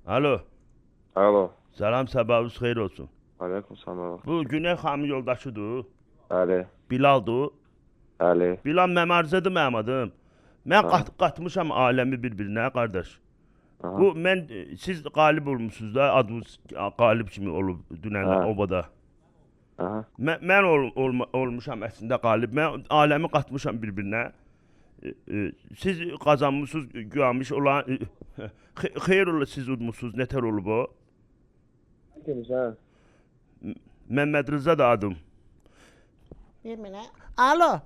Alo. Alo. Salam, sabahınız xeyir olsun. Aleyküm salam. Bu Güney xanımın yoldaşıdır. Bəli. Bilaldır. Bəli. Bilal mənim arızadır mənim adım. Mən qatmışam aləmi bir-birinə qardaş. Aha. Bu mən siz qalib olmusunuz da, adınız qalib kimi olub dünən obada. Aha. Mən olmuşam əslində qalib. Mən aləmi qatmışam bir-birinə. Siz qazanmısınız, güyamış olan xeyir ola siz udmusunuz, nətər olub o? Kimsən? Məmməd Rıza da adım. Bir mənə. Alo.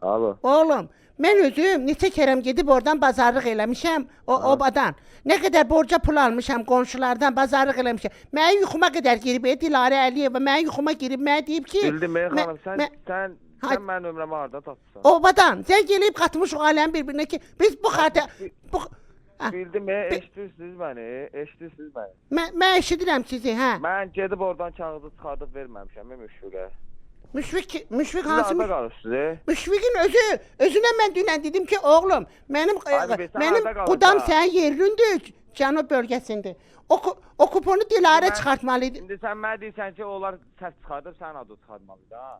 Alo. Oğlum, mən özüm neçə kərəm gedib oradan bazarlıq eləmişəm, o obadan. Nə qədər borca pul almışam qonşulardan, bazarlıq eləmişəm. Mənim yuxuma qədər girib, Dilarə Əliyeva mənim yuxuma girib, mənə deyib ki, Bildim ey xanım, sən sən mənim nömrəmi hardan tapdın? Obadan. Zəng eləyib qatmış o aləm bir-birinə ki, biz bu xatə bu Bildim, eşidirsiniz məni, eşidirsiniz məni. Mən eşidirəm sizi, hə. Mən gedib oradan kağızı çıxardıb verməmişəm Müşfiqə. Müşfiq Siz hansı harda qalırsınız? Müşfiqin özünə mən dünən dedim ki, oğlum, mənim mənim qudam sənin yerindir, Cənub bölgəsində. O kuponu Dilarə çıxartmalı idi. İndi sən mənə deyirsən ki, onlar səhv çıxardıb, sənin adı çıxartmalıdır, ha?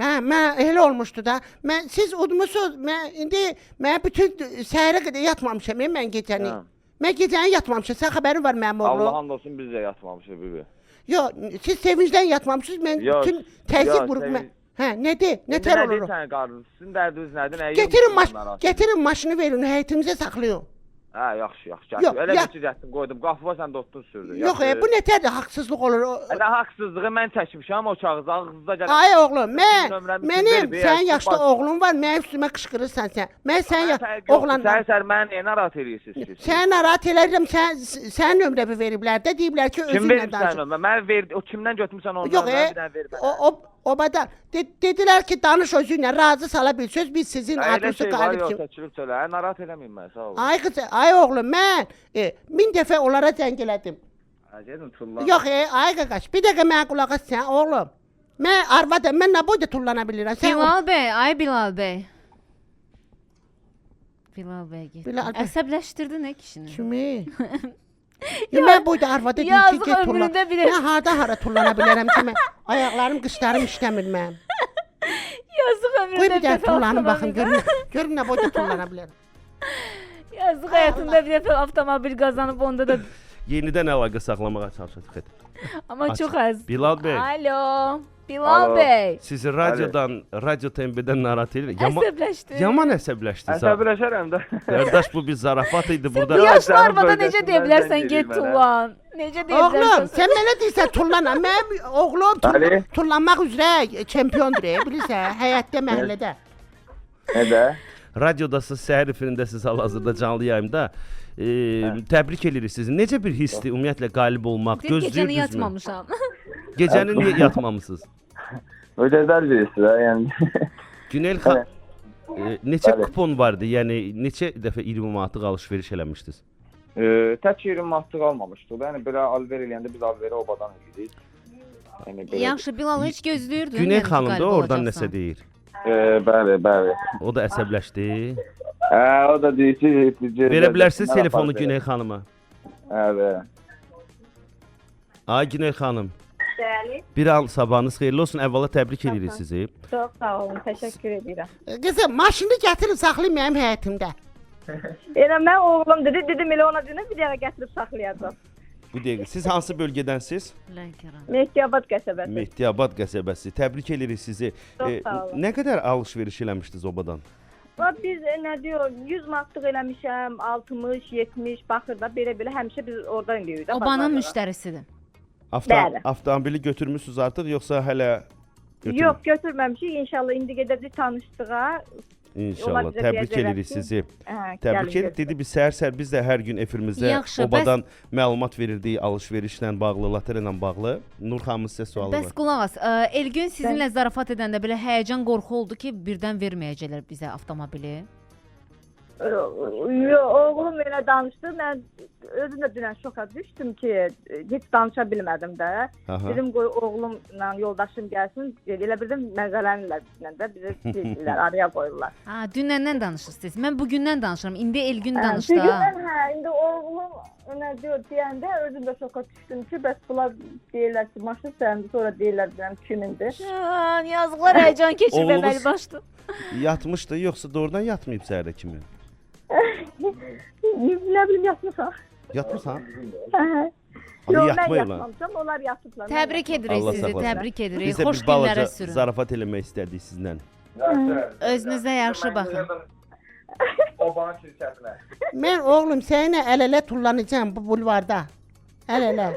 Mən elə olmuşdu da. Mən siz udmusunuz. Mən indi mən bütün səhərə qədər yatmamışam mən gecəni. Hə. Mən gecəni yatmamışam. Sən xəbərin var mənim oğlum? Allah and olsun biz də yatmamışıq bibi. Yox, siz sevincdən yatmamışsınız. Mən Yox, bütün təzyiq vurub mən. Hə, nədir? Nə tər olur? Nə deyirsən qardaş? Sizin dərdiniz nədir? Nəyə Getirin maşını verin, həyətimizə saxlayın. Hə, yaxşı, yaxşı. Gətir. Elə bir ki, gətirdim, qoydum. Qapıva sən də otdun sürdün. Yox, bu nətərdir? Haqsızlıq olur. Elə haqsızlığı mən çəkmişəm o kağızı, ağzınıza gələn. Ay oğlum, mənim sənin yaşda oğlum var, mənim üstümə qışqırırsan sən. Mən sənin oğlan. Sən sər məni niyə narahat eləyirsiniz siz? Səni narahat eləyirəm, sən nömrəmi veriblər də, deyiblər ki, Kim özünlə verib danış. sən nömrə? Mən verdi, o kimdən götürmüsən ondan Yox, bir dənə ver mənə. O badar. Dedilər ki, danış özünlə, razı sala bilsöz, biz sizin adınızı Elə şey var, qalib yox, kim. çəkilib söylə. Narahat eləməyin məni, sağ olun. Ay qız, ay oğlum, mən 1000 dəfə onlara zəng elədim. Gedin tullan. Yox, ay qaqaş, bir dəqiqə mənə qulaq as sən, oğlum. Mən arvadam, mən nə boyda tullana bilirəm. Sən Bilal bəy, ay Bilal bəy. Bilal bəy getdi. Bilal bəy. Əsəbləşdirdi nə kişini? Kimi? Mən boyda arvada deyim ki, get tullan. Mən harda hara tullana bilərəm ki, mən ayaqlarım, qışlarım işləmir mənim. Yazıq ömründə Qoy bir dəfə tullanım baxın, görüm nə boyda tullana bilərəm. Yazıq həyatında bir dəfə avtomobil qazanıb, onda da yenidən əlaqə saxlamağa çalışacağıq. Amma çox az. Bilal bəy. Alo. Bilal bəy. Sizi radiodan, Radio TMB-dən narahat edir. Əsəbləşdi. Yaman əsəbləşdi. Əsəbləşərəm də. Qardaş, bu bir zarafat idi burada. Bu yaşlı arvada necə deyə bilərsən get tullan? Necə deyə bilərsən? Oğlum, sən mənə deyirsən tullana. Mənim oğlum tullanmaq üzrə çempiondur, bilirsən, həyətdə, məhəllədə. Necə? Radiodasız, səhər efirindəsiz hal-hazırda canlı yayımda. Təbrik edirik sizi. Necə bir hissdir ümumiyyətlə qalib olmaq? Gözləyirdinizmi? Gecəni yatmamışam. Gecəni niyə yatmamışsınız? Gözəl bir hissdir, yəni. Günel xanım, neçə kupon vardı? Yəni neçə dəfə 20 manatlıq alış-veriş eləmişdiniz? Tək 20 manatlıq almamışdıq. Yəni belə alver eləyəndə biz alveri obadan eləyirik. Yaxşı, Bilal heç gözləyirdin. Günel xanım da oradan nəsə deyir. Bəli, bəli. O da əsəbləşdi. O da deyir ki, verə bilərsiniz telefonu Güney xanıma. Hə, verəm. Ay Güney xanım. Bəli. Bir an sabahınız xeyirli olsun. Əvvəla təbrik edirik sizi. Çox sağ olun, təşəkkür edirəm. Qızım, maşını gətirin, saxlayın mənim həyətimdə. Elə mən oğlum dedi, dedim elə ona deyim, bir dəqiqə gətirib saxlayacaq. Bu dəqiqə. Siz hansı bölgədənsiz? Lənkəran. Mehdiabad qəsəbəsi. Mehdiabad qəsəbəsi. Təbrik edirik sizi. Çox sağ olun. Nə qədər alış-veriş eləmişdiniz obadan? Biz nə deyir, 100 manatlıq eləmişəm, 60, 70, baxır da belə-belə həmişə biz oradan eləyirik. Obanın müştərisidir. Avtomobili götürmüsünüz artıq yoxsa hələ götürmür? Yox, götürməmişik. İnşallah indi gedəcək tanışdığa. İnşallah. Təbrik edirik sizi. Təbrik edirik. Dedi biz səhər-səhər biz də hər gün efirimizdə Yaxşı, obadan məlumat verirdik alış-verişlə bağlı, lotereya ilə bağlı. Nur xanımın sizə sualı var. Bəs qulaq as. Elgün sizinlə zarafat edəndə belə həyəcan, qorxu oldu ki, birdən verməyəcəklər bizə avtomobili. Yox, oğlum elə danışdı. Mən Özüm də dünən şoka düşdüm ki, heç danışa bilmədim də. Aha. Dedim qoy oğlumla yoldaşım gəlsin. Elə bildim məzələnirlər bizlə də, bizi deyirlər, araya qoyurlar. Ha, dünəndən danışırsınız. Mən bugündən danışıram. İndi Elgün danışdı. ha. Bugündən hə, indi oğlum nə diyor deyəndə özüm də şoka düşdüm ki, bəs bunlar deyirlər ki, maşın sənindir, sonra deyirlər bilməm kimindir. Can, yazıqlar həyəcan keçirməməli Oğlunuz- başdı. Yatmışdı, yoxsa doğrudan yatmayıb səhərə kimi? Nə bilim yatmışam. Yatmısan? Hə. Adı Yox, mən yatmaq olar. yatmamışam, onlar yatıblar. Mən Təbrik edirik Allah sizi, saxlasın. təbrik edirik. Biz də Xoş bir balaca günlərə sürün. zarafat eləmək istədik sizlə. Özünüzə yaxşı baxın. Obanın şirkətinə. Mən oğlum səninlə əl-ələ tullanacağam bu bulvarda. Əl-ələ.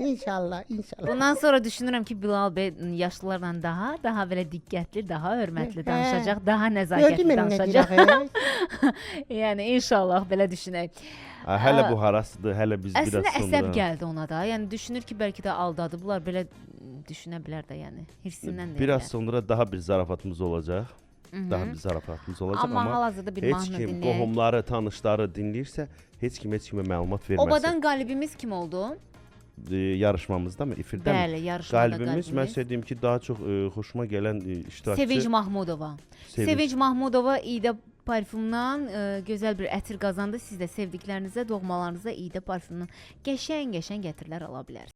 İnşallah, inşallah. Bundan sonra düşünürəm ki, Bilal bəy yaşlılarla daha belə diqqətli, daha hörmətli Hə. danışacaq, daha Gördün nəzakətli mü nə danışacaq. deyir? Yəni inşallah belə düşünək. Ha, hələ bu harasıdır, hələ biz biraz Əslində sonra. əsəb gəldi ona da. Yəni düşünür ki, bəlkə də aldadıblar, belə düşünə bilər də, yəni hirsindən də. Biraz sonra daha bir zarafatımız olacaq. Daha bir zarafatımız olacaq Amma amma, hal-hazırda bir heç mahnı kim dinləyək. qohumları, tanışları dinləyirsə, heç kim heç kimə məlumat verməsin. Obadan qalibimiz kim oldu? Yarışmamızda mı, efirdə mi? Bəli, yarışmada Qalibimiz, mən sizə deyim ki, daha çox xoşuma gələn iştirakçı Sevinç Mahmudova. Sevinç. Sevinç Mahmudova İda parfümdan gözəl bir ətir qazandı. Siz də sevdiklərinizə, doğmalarınıza İda parfümdan qəşəng-qəşəng ətirlər ala bilərsiniz.